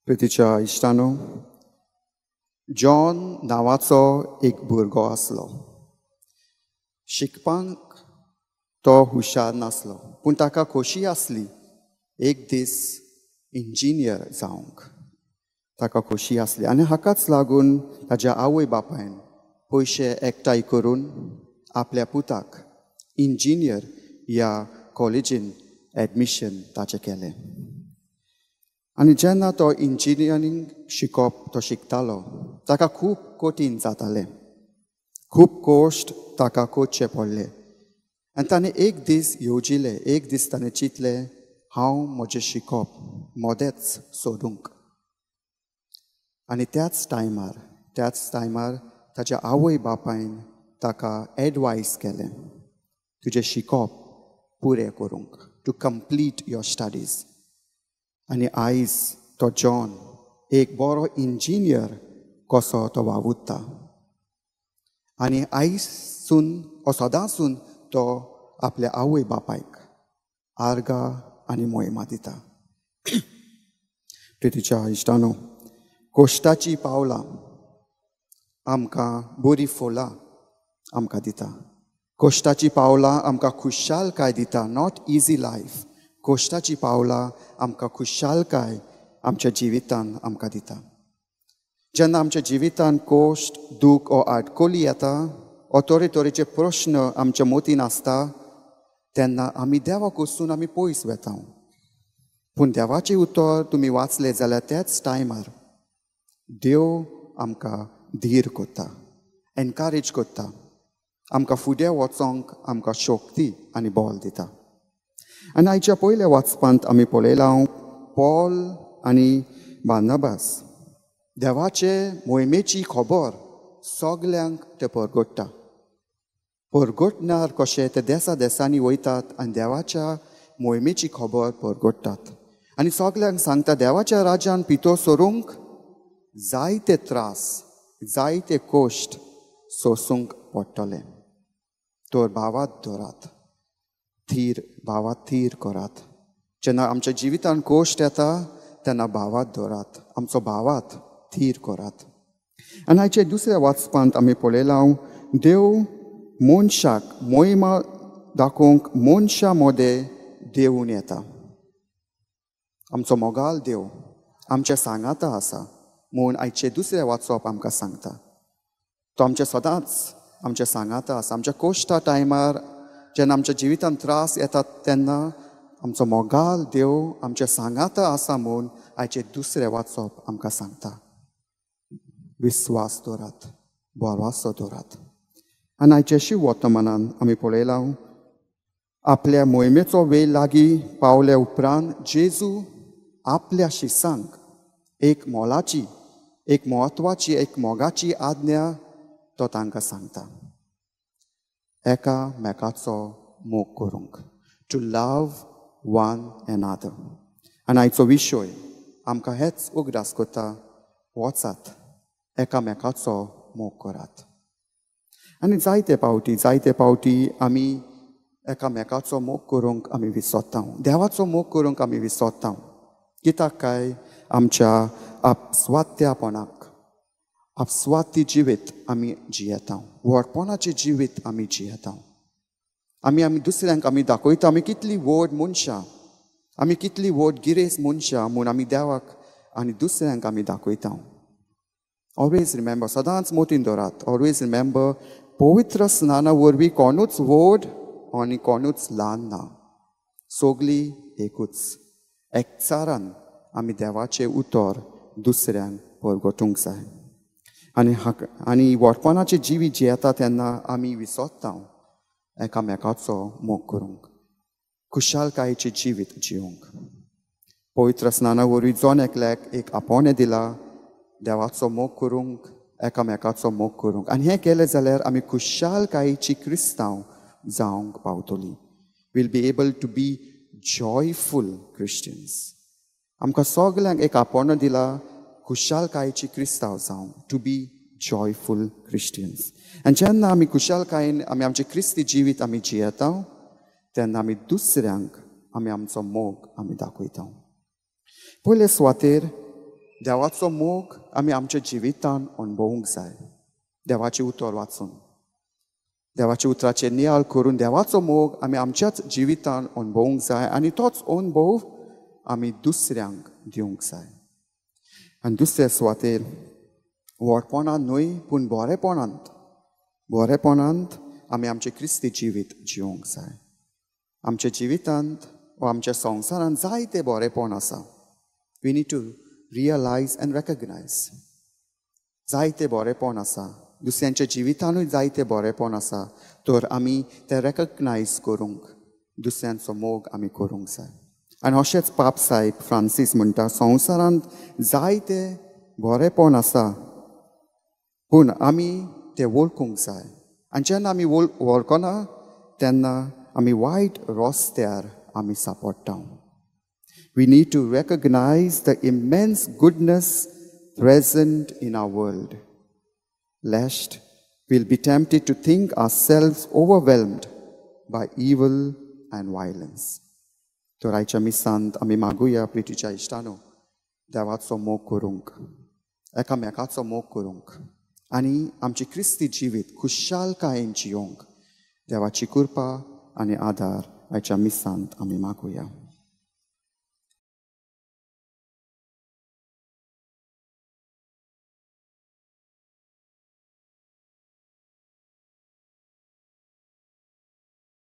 प्रितीच्या इश्टानो, John नांवाचो एक भुरगो आसलो. शिकपाक तो हुशार नासलो, पूण ताका खोशी आसली एक दीस इंजिनियर जावंक. ताका खोशी आसली आनी हाकाच लागून ताज्या आवय बापायन पयशे एकठांय करून आपल्या पुताक इंजिनियर ह्या कॉलेजीन एडमिशन ताचें केलें. आनी जेन्ना तो इंजिनियरींग शिकप तो शिकतालो, ताका खूब कठीण जातालें, खूब कश्ट ताका करचे पडले. आनी ताणें एक दीस येवजिलें, एक दीस ताणें चिंतलें, हांव म्हजें शिकप मदेंच सोदूंक. आनी त्याच टायमार ताच्या आवय बापायन ताका एडवायस केलें, तुजें शिकप पुरें करूंक, टू कंप्लीट your studies. आनी आयज तो जॉन एक बरो इंजिनियर कसो तो वावुरता. आनी आयजसून सदांसून तो आपल्या आवय बापायक आर्गां आनी मोहिमा दिता. प्रितीच्या इश्टानो, कोश्टाची पावलां आमकां बरी फुलां आमकां दिता. कोश्टाची पावलां आमकां खुशालकाय दिता. Not easy life. कोश्टाची पावलां आमकां खुशालकाय आमच्या जिवितान आमकां दिता. जेन्ना आमच्या जिवितान कोश्ट, दूख ओ आडकोली येता, ओ तरेतरेचे प्रश्न आमच्या मतीन आसता, तेन्ना आमी देवाक वचून आमी पयस वेता. पूण देवाचें उतर तुमी वाचलें जाल्यार त्याच टायमार देव आमकां धीर करता, एनकरेज करता, आमकां फुडें वचोंक आमकां शक्ती आनी बल दिता. आनी आयच्या पयल्या वाचपांत आमी पळयलां पॉल आनी बार्नाबास देवाचे मोहिमेची खबर सगल्यांक ते परगट्टा. परगटणार कशे ते देसा देसांनी वयतात आनी देवाच्या मोहिमेची खबर परगट्टात आनी सगल्यांक सांगता देवाच्या राज्यान पितो सरूंक जायते त्रास, जायते कश्ट सोसूंक पडटले. तर भावात धरात, थीर भावात थीर करात. जेन्ना आमच्या जिवितान कश्ट येता तेन्ना भावात धरात, आमचो भावात थीर करात. आनी आयच्या दुसऱ्या वाचपांत आमी पळयलां देव मनशाक मोहिमा दाखोवंक मनशा मदें देवून येता. आमचो मोगाल देव आमच्या सांगाता आसा म्हूण आयचें दुसरें वाचप आमकां सांगता. तो आमच्या सदांच आमच्या सांगाता आसा. आमच्या कोश्टा टायमार जेन्ना आमच्या जिवितान त्रास येतात तेन्ना आमचो मोगाल देव आमच्या सांगाता आसा म्हूण आयचें दुसरें वाचप आमकां सांगता. विस्वास दवरात, भरवासो दवरात. आनी आयच्या शिव वर्तमानान आमी पळयलां आपल्या मोहिमेचो वेळ लागीं पावल्या उपरांत जेजू आपल्या शिसांक एक मोलाची, एक म्हत्वाची, एक मोगाची आज्ञा तो तांकां सांगता, एकामेकाचो मोग करूंक, टू लव वन एनादर. आनी आयचो विशय आमकां हेच उगडास करता, वचात एकामेकाचो मोग करात. आनी जायते पावटी आमी एकामेकाचो मोग करूंक आमी विसरता, देवाचो मोग करूंक आमी विसरता. कित्याक काय आमच्या आपस्वात्यापणाक, आपस्वाती जिवीत आमी जियेता, व्हडपणाचें जिवीत आमी जियेता. आमी आमी दुसऱ्यांक आमी दाखयता आमी कितली व्हड मनशां, आमी कितली व्हड गिरेस्त मनशां म्हूण आमी देवाक आनी दुसऱ्यांक आमी दाखयता. ऑलवेज रिमेंबर, सदांच मोतीन दवरात, ऑलवेज रिमेंबर, पवित्र स्नाना वरवीं कोणूच व्हड आनी कोणूच ल्हान ना, सगळीं एकूच. एकचारान आमी देवाचें उतर दुसऱ्यांक परगटूंक जाय. आनी आनी व्हडपणाचें जिवीत जियेता तेन्ना आमी विसरता एकामेकाचो मोग करूंक, खुशालकायेचें जिवीत जिवंक. पवित्र स्नाना वरवीं जण एकल्याक एक आपोवणें दिला देवाचो मोग करूंक, एकामेकाचो मोग करूंक. आनी हें केलें जाल्यार आमी खुशालकायेची क्रिस्तांव जावंक पावतली. Will be able to be joyful Christians. आमकां सगल्यांक एक आपोवणें दिला खुशालकायेची क्रिस्तांव जावंक, टू बी जॉयफूल क्रिश्चियन्स. आनी जेन्ना आमी खुशालकायेन आमी आमचें क्रिस्ती जिवीत आमी जियेता तेन्ना आमी दुसऱ्यांक आमी आमचो मोग आमी दाखयता. पयले सुवातेर देवाचो मोग आमी आमच्या जिवितान अणभवूंक जाय. देवाचें उतर वाचून, देवाच्या उतराचेर नियाळ करून देवाचो मोग आमी आमच्याच जिवितान अणभवूंक जाय आनी तोच अणभव आमी दुसऱ्यांक दिवंक जाय. आनी दुसऱ्या सुवातेर व्हडपणान न्हय पूण बरेपणांत, बरेपणांत आमी आमचें क्रिस्ती जिवीत जिवंक जाय. आमच्या जिवितांत वा आमच्या संवसारांत जायते बरेपण आसा. We need to realise and recognise जायते बरेपण आसा. दुसऱ्यांच्या जिवितानूय जायते बरेपण आसा, तर आमी तें रेकग्नायज करूंक दुसऱ्यांचो मोग आमी करूंक जाय. आनी अशेंच पाप साहेब फ्रांसीस म्हणटा, संवसारांत जायते बरेपण आसा पूण आमी तें वळखूंक जाय. आनी जेन्ना आमी वळखना तेन्ना आमी वायट रस्त्यार आमी सांपडटा. We need to recognise the immense goodness present in our world, lest we'll be tempted to think ourselves overwhelmed by evil and violence. तर आयच्या मिसांत आमी मागुया प्रितीच्या इश्टानो, देवाचो मोग करूंक, एकामेकाचो मोग करूंक आनी आमची क्रिस्ती जिवीत खुशालकायेन जियोंक देवाची कृपा आनी आदार आयच्या मिसांत आमी मागुया.